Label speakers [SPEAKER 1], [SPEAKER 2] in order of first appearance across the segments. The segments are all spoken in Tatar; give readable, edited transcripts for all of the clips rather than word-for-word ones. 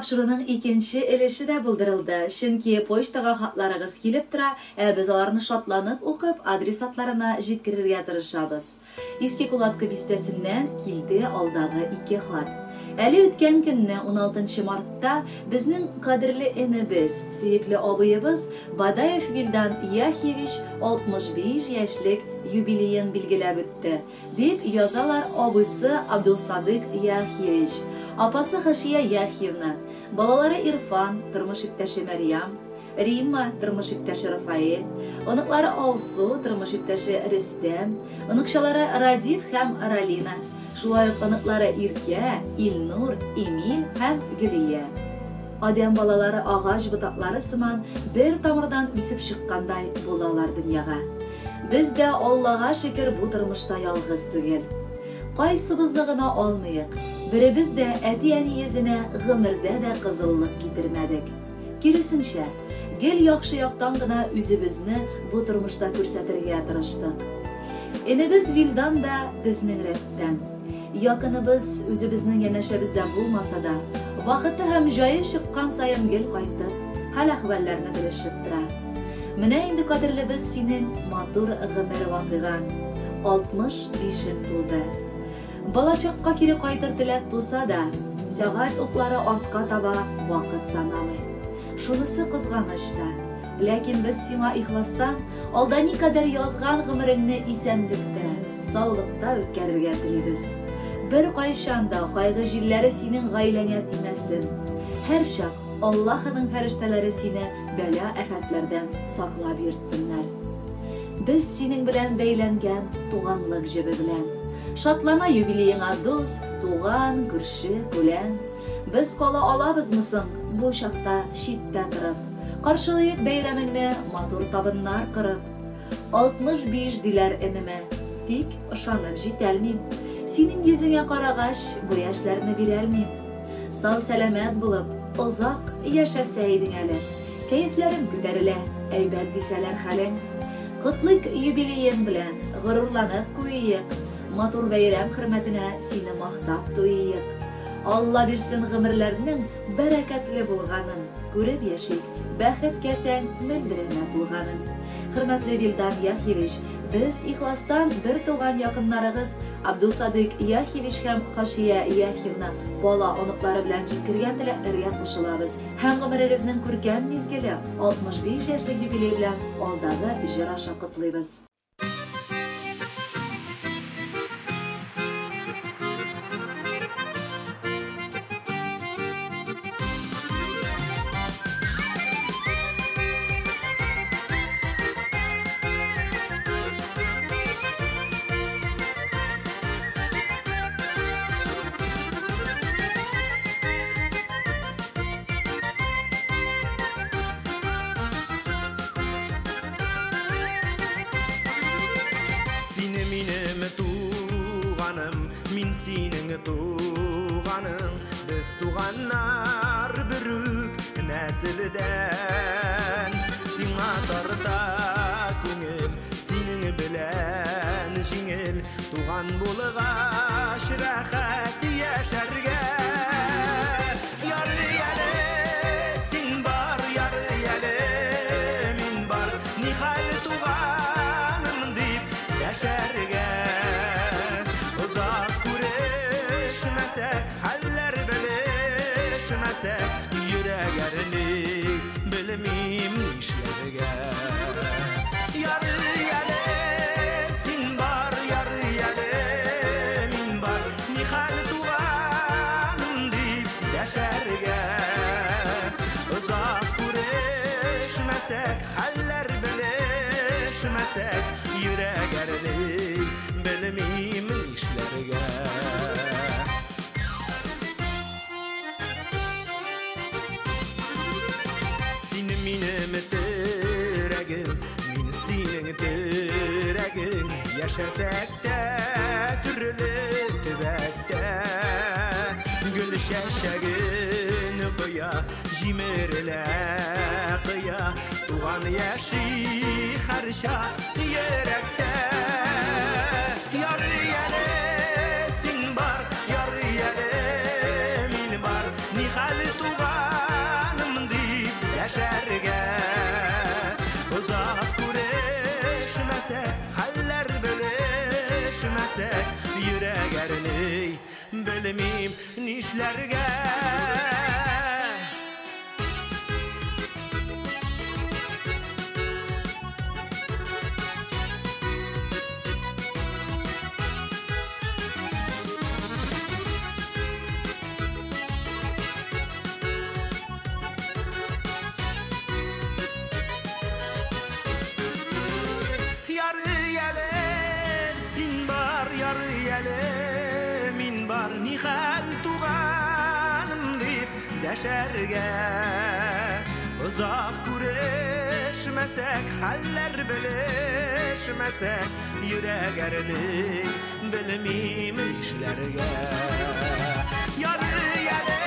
[SPEAKER 1] тапшыруның икенче өлеше дә булдырылды, чөнки почтага хатларыгыз килеп тора, ә без аларны шатланып укып, адресатларына җиткерергә тырышабыз. Иске Кулаткы бистәсеннән килде алдагы ике хат. Әле үткән көнне, 16 мартта, безнең кадерле энебез, сөекле абыебыз Бадаев Вилдан Яхьевич 65 яшьлек юбилеен билгеләп үтте, дип язалар абыйсы Абдулсадык Яхьевич, апасы Хашия Яхьевна, балалары Ирфан, тормыш иптәше Мәрьям, Римма, тормыш иптәше Рафаэль, оныклары Алсу, тормыш иптәше Рөстәм, оныкчалары Радиф һәм Ралина, шулай ук оныклары Иркә, Илнур, Эмиль һәм Гөлия. Адәм балалары агач ботаклары сыман бер тамырдан үсеп чыккандай булалар дөньяга. Без дә, Аллага шөкер, бу тормышта ялгыз түгел. Кайсыбызны гына алмыйк, беребез дә әти-әни йөзенә гомердә дә кызыллык китермәдек. Киресенчә, гел яхшы яктан гына үзебезне бу тормышта күрсәтергә тырыштык. Энебез Вилдан да безнең рәттән. Якыныбыз үзебезнең янәшәбездә булмаса да, вакыты һәм җае чыккан саен гел кайтып, хәл-әхвәлләрне белешеп тора. Менә инде, кадерлебез, синең матур гомер вакыйгаң, 65-ең тулды. Балачакка кире кайтыр теләк туса да, сәгать уклары артка таба вакыт санамый. Шунысы кызганыч та. Ләкин без сиңа ихластан алда никадәр язган гомереңне исәнлектә, саулыкта үткәрергә телибез. Беркайчан да кайгы җилләре синең гаиләңә тимәсен. Һәрчак Аллаһының фәрештәләре сине бәла-афәтләрдән саклап йөртсеннәр. Без синең белән бәйләнгән туганлык җебе белән. Шатлана юбилееңа дус, туган, күрше, күлән. Без кала алабызмы соң бу чакта читтә торып? Каршылыйк бәйрәмеңне матур табыннар корып. 65 диләр энемә, тик ышанып җитәлмим. Синең йөзеңә карагач, бу яшьләрне бирәлмим. Сау-сәламәт булып, озак яшәсә идең әле. Кәефләрем күтәрелә, әйбәт дисәләр хәлең. Котлыйк юбилеең белән, горурланып куйыйк. Матур бәйрәм хөрмәтенә сине мактап туйыйк. Алла бирсен гомерләрнең бәрәкәтле булганын, күреп яшик, бәхет кәсәң мөлдерәмә тулганын. Хөрмәтле Вилдан Яхьевич, без ихластан бер туган якыннарыгыз Абдулсадыйк Яхьевич һәм Хашия Яхьевна бала оныклары белән җиткергән теләкләргә кушылабыз һәм гомерегезнең күркәм мизгеле, 65 яшьлек юбилей белән алдагы җыр аша котлыйбыз.
[SPEAKER 2] Син минем туганым, мин синең туганың, без туганнар бер үк нәселдән. Сиңа тарта күңел, синең белән җиңел, туган булгач рәхәт яшәргә. Ярый әле син бар, ярый әле мин бар, нихәл туганым дип яшәргә. Озак күрешмәсәк, хәлләр белешмәсәк, йөрәк әрни, белмим нишләргә. Ярый әле син бар, ярый әле мин бар, нихәл туганым дип яшәргә. Озак күрешмәсәк, хәлләр белешмәсәк, йөрәк әрни, белмим нишләргә. Син минем терәгем, мин синең терәгең, яшәсәк тә төрле төбәктә. Гөл чәчәген коя, җимерелә кыя, туган яши һәрчак йөрәктә. Ярый әле син бар, ярый әле мин бар, нихәл туган Күрешмәсәк, йөрәк әрни, белмим нишләргә. Нихәл туганым дип дәшәргә. Озак күрешмәсәк, хәлләр белешмәсәк, йөрәк әрни, белмим нишләргә. Ярый әле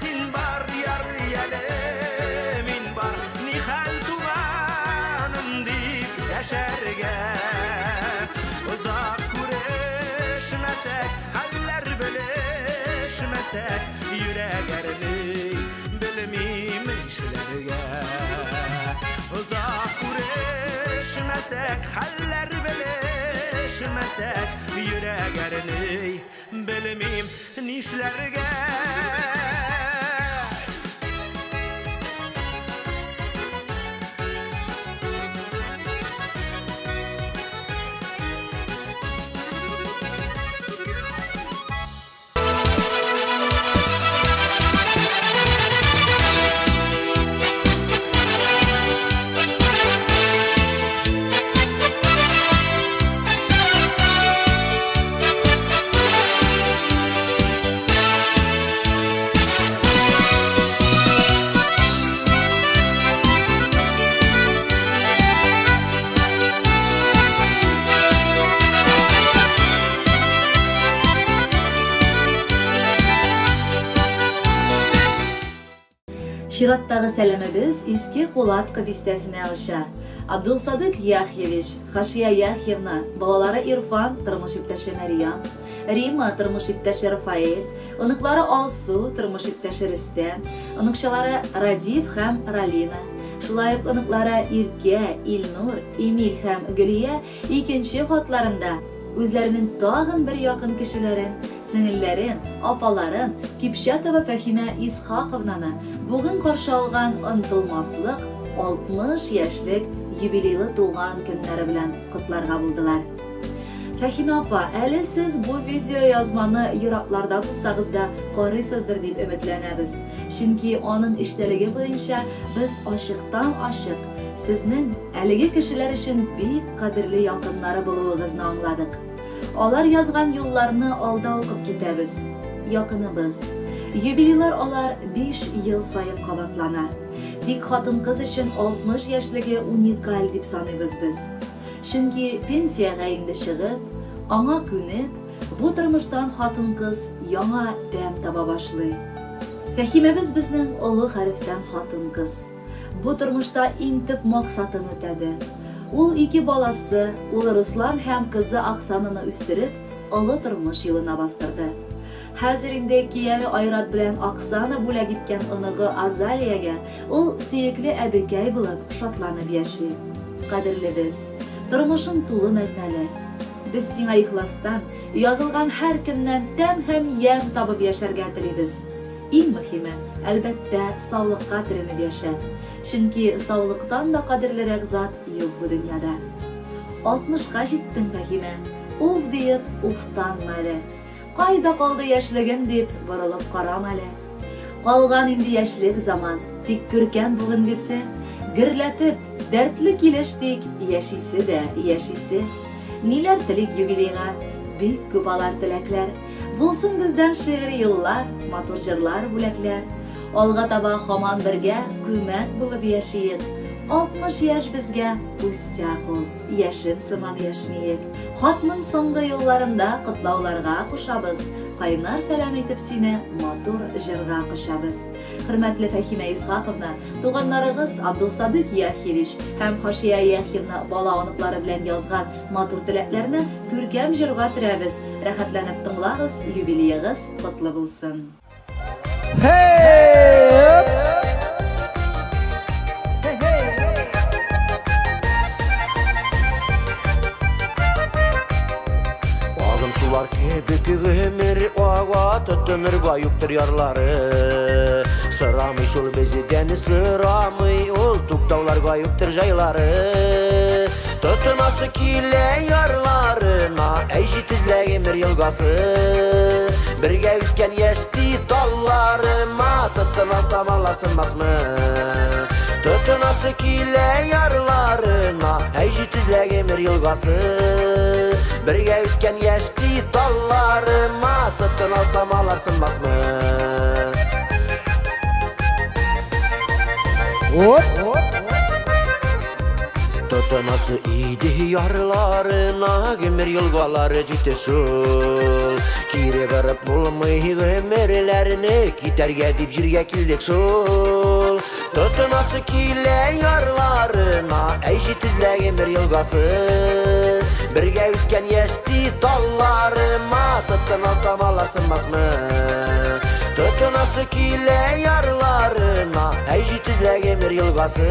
[SPEAKER 2] син бар, ярый әле мин бар, нихәл туганым дип дәшәргә. Озак күрешмәсәк, хәлләр белешмәсәк, йөрәк әрни, белмим нишләргә. Озак күрешмәсәк, хәлләр белешмәсәк, йөрәк әрни, белмим нишләргә.
[SPEAKER 1] Чираттагы сәламебез Иске Кулатка бистәсенә оча. Абдулсадык Яхьевич, Хашия Яхьевна, балалары Ирфан, тормыш иптәше Мәрьям, Рима, тормыш иптәше Рафаэль, оныклары Алсу, тормыш иптәше Рөстәм, оныкчалары Радиф һәм Ралина, шулай ук оныклары Иркә, Илнур, Эмиль һәм Гөлия икенче хатларында үзләренең тагын бер якын кешеләрен, сеңелләрен, апаларын Кипчатова Фәһимә Исхаковнаны бүген каршы алган онытылмаслык 60 яшьлек юбилейлы туган көннәре белән котларга булдылар. Фәһимә апа, әле сез бу видео язманы еракларда булсагыз да карыйсыздыр дип өметләнәбез. Чөнки аның эчтәлеге буенча без ачыктан-ачык сезнең әлеге кешеләр өчен бик кадерле якыннары булуыгызны аңладык. Алар язган юлларны алда укып китәбез. Якыныбыз. Юбилейлар алар 5 ел саен кабатлана. Тик хатын-кыз өчен 60 яшьлеге уникаль дип саныйбыз без. Чөнки пенсиягә инде чыгып, аңа күнеп, бу тормыштан хатын-кыз яңа тәм таба башлый. Фәһимәбез безнең олы хәрефтән хатын-кыз. Бу тормышта иң төп максатын үтәде. Ул ике баласы, улы Руслан һәм кызы Оксананы үстереп, олы тормыш юлына бастырды. Хәзер инде кияве Айрат белән Оксана бүләк иткән оныгы Азалиягә ул сөекле әбекәй булып шатланып яши. Кадерлебез, тормышың тулы мәгънәле. Без сиңа ихластан, язылган һәр көннән тәм һәм ямь табып яшәргә телибез. Иң мөһиме, әлбәттә, саулыкка төренеп яшә. Чөнки саулыктан да кадерлерәк зат юк бу дөньяда. 60-ка җиттең, Фәһимә, уф диеп, уфтанма әле. Кайда калды яшьлегем дип борылып карама әле. Калган инде яшьлек заман, тик күркәм бүгенгесе. Гөрләтеп, дәртле килеш тик яшисе дә яшисе. Ниләр телик юбилейга, бик күп алар теләкләр. Булсын бездән шигъри юллар, матур җырлар, бүләкләр. Алга таба хаман бергә күмәк булып яшиек. 60 яшь безгә пустяк ул, яшен сыман яшниек. Хатның соңгы юлларында котлауларга кушабыз. Кайнар сәлам итеп сине матур җырга кушабыз. Хөрмәтле Фәһимә Исхаковна, туганнарыгыз Абдулсадык Яхьевич һәм Хашия Яхьевна бала оныклары белән язган матур теләкләрне күркәм җырга төрәбез. Рәхәтләнеп тыңлагыз, юбилеегыз котлы булсын.
[SPEAKER 3] Hey! Hey, hey!
[SPEAKER 2] Сулар кебек гомер ага, тотынырга юктыр ярлары. Сорамый шул бездән, сорамый ул, туктауларга юктыр җайлары. Тотынасы килә ярларына, әй җитезлә гомер елгасы. Бергә үскән яшьти талларыма, тотынасам алар сынмасмы? Тотынасы килә ярларына, әй җитезлә гомер елгасы. Бергә үскән яшьти талларыма, тотынасам алар сынмасмы?
[SPEAKER 3] Оп!
[SPEAKER 2] Тотынасы иде ярларына, гомер елгалары җитте шул. Кире барып булмый гомерләрне, китәргә дип җиргә килдек шул. Тотынасы килә ярларына, әй җитезлә гомер елгасы. Бергә үскән яшьти талларыма, тотынасам алар сынмасмы? Тотынасы килә ярларына, әй җитезлә гомер елгасы.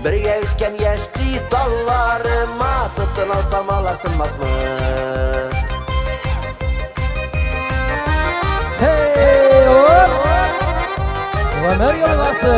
[SPEAKER 2] Бергә үскән яшьти талларыма, тотынасам алар сынмасмы?
[SPEAKER 3] Hey, оп! Гомер елгасы!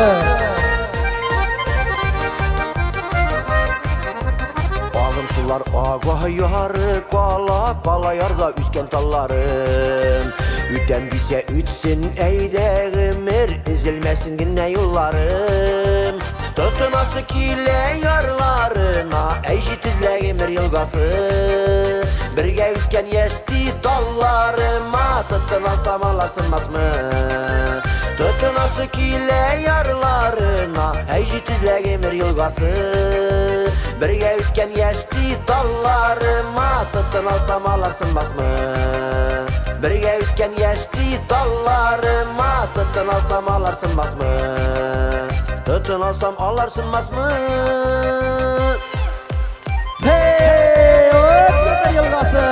[SPEAKER 2] Агым сулар ага яры кала, кала ярда үскән талларым. Үтәм дисә үтсен, әйдә гомер, өзелмәсен генә юлларым. Тотынасы килә ярларына, әй җитезлә гомер елгасы. Бергә үскән яшьти талларыма, тотынасам алар сынмасмы? Тотынасы килә ярларына, әй җитезлә гомер елгасы. Бергә үскән яшьти талларыма, тотынасам алар сынмасмы? Бергә үскән яшьти талларыма, тотынасам алар сынмасмы? Тотынасам алар сынмасмы?
[SPEAKER 3] Hey, оп, гомер елгасы!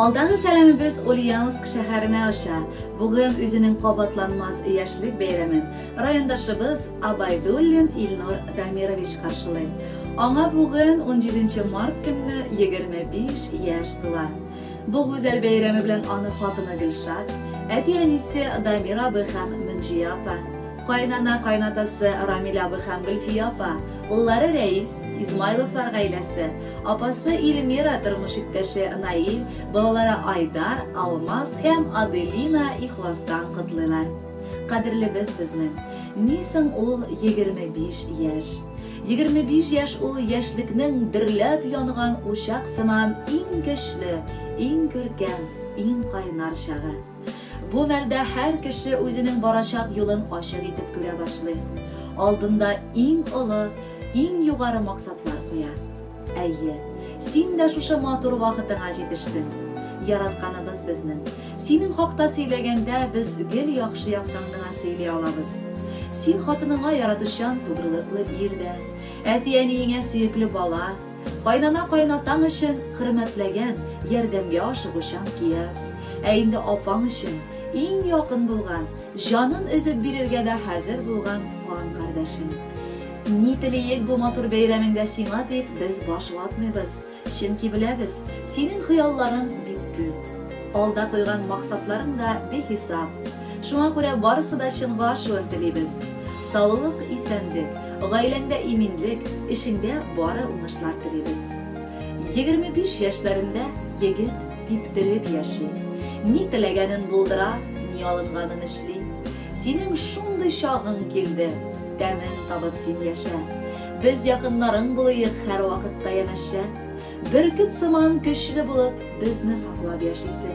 [SPEAKER 1] Алдагы сәламебез Ульяновск шәһәренә оча. Бүген үзенең кабатланмас яшьлек бәйрәмен райондашыбыз Абайдуллин Илнур Дамирович каршылый. Аңа бүген 17 март көнне 25 яшь тула. Бу гүзәл бәйрәме белән аны хатыны Гөлшат, әти-әнисе Дамир абый һәм Мөнҗия апа, кайнана кайнатасы Рамил абый һәм Гөлфия апа, уллары Рәис, Измайловлар гаиләсе, апасы Эльмира, тормыш иптәше Наил, балалары Айдар, Алмаз һәм Аделина ихластан котлыйлар. Кадерлебез безнең. Ни соң ул 25 яшь? 25 яшь ул яшьлекнең дөрләп янган учак сыман иң көчле, иң күркәм, иң кайнар чагы. Бу мәлдә һәр кеше үзенең барачак юлын ачык итеп күрә башлый. Алдында иң олы, иң югары максатлар куя. Әйе, син дә шушы матур вакытыңа җитештең. Яратканыбыз безнең. Синең хакта сөйләгәндә без гел яхшы яктан гына сөйли алабыз. Син хатыныңа яратучан тугрылыклы ир дә, әти-әниеңә сөекле бала, кайнана кайнатаң өчен хөрмәтләгән, ярдәмгә ашыгучан кияү. Ә инде апаң өчен иң якын булган, җанын өзеп бирергә дә хәзер булган кан кардәшең. Ни телиек бу матур бәйрәмеңдә сиңа дип без баш ватмыйбыз. Чөнки беләбез, синең хыялларың бик күп. Алда куйган максатларың да бихисап. Шуңа күрә барысы да чынга ашуын телибез. Саулык, исәнлек, гаиләңдә иминлек, эшеңдә бары уңышлар телибез. 25 яшьләрендә егет типтереп яши. Ни теләгәнен булдыра, ни алынганын эшли. Синең шундый чагың килде, тәмен табып син яшә. Без якыннарың булыйк һәрвакытта янәшә. Бөркет сыман көчле булып, безне саклап яшисе.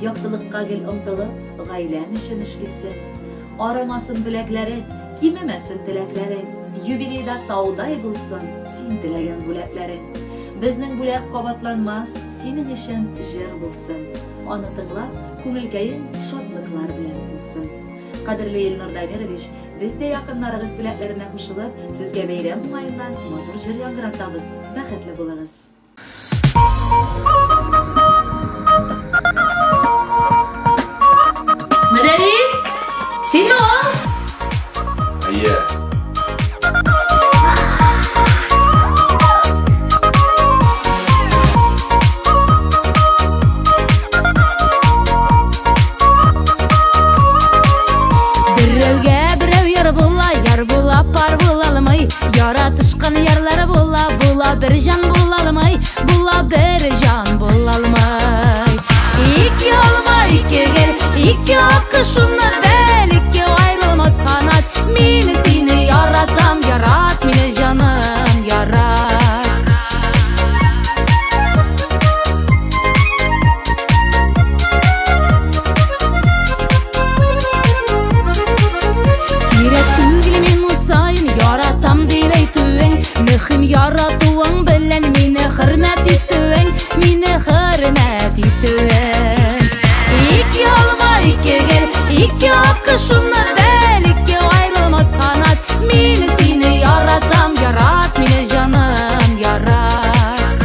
[SPEAKER 1] Яктылыкка гел омтылып, гаиләң өчен эшлисе. Арымасын беләкләрең, кимемәсен теләкләрең. Юбилейда таудай булсын син теләгән бүләкләрең. Безнең бүләк кабатланмас, синең өчен җыр булсын. Аны тыңлап, күңелкәең шатлыклар белән тулсын. Кадерле Илнур Дамирович, без дә якыннарыгыз теләкләренә кушылып, сезгә бәйрәм уңаеннан матур җыр яңгыратабыз. Бәхетле булыгыз.
[SPEAKER 4] Мөдәрис, синме ул?
[SPEAKER 5] Әйе.
[SPEAKER 4] Берәүгә берәү яр була, яр була, пар була алмый. Яратышкан ярлар була, була бер җан була алмый, була бер җан була алмый. Ике алма, ике гөл, ике аккош, шуннан бел, ике аерылмас канат. Мин сине яратам, ярат мине, җаным, ярат. Кирәк түгел мин саен яратам дип әйтүең, мөһим яратуың белән мине хөрмәт итүең, мине хөрмәт итүең. Ике алма, ике гөл, ике аккош, шуннан бел, ике аерылмас канат. Мин сине яратам, ярат мине, җаным, ярат.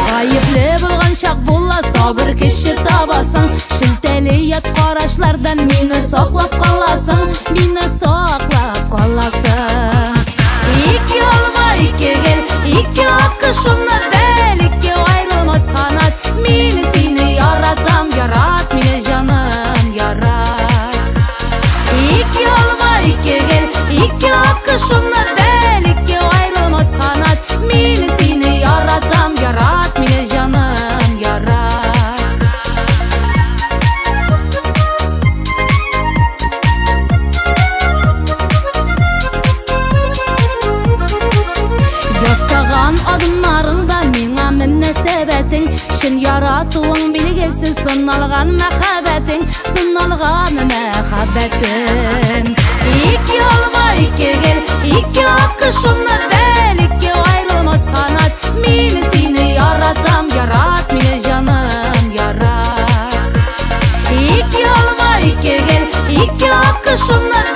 [SPEAKER 4] Гаепле булган чак була, сабыр кеше табасың. Шелтәле ят карашлардан мине саклап каласың, мине саклап каласың. Ике алма, ике гөл, ике аккош, шуннан бел, ике аерылмас канат. Мин сине яратам, ярат мине, җаным, ярат. Ике алма, ике гөл, ике аккош, шуннан бел, ике аерылмас канат. Мин сине яратам, ярат мине, җаным, ярат. Ясаган адымнарыңда миңа мөнәсәбәтең, чын яратуың билгесе, сыналган мәхәббәтең, сыналган мәхәббәтең. Ике алма, ике гөл, ике аккош, шуннан бел, ике аерылмас канат. Мин сине яратам, ярат мине, җаным, ярат. Ике алма, ике гөл, ике аккош, шуннан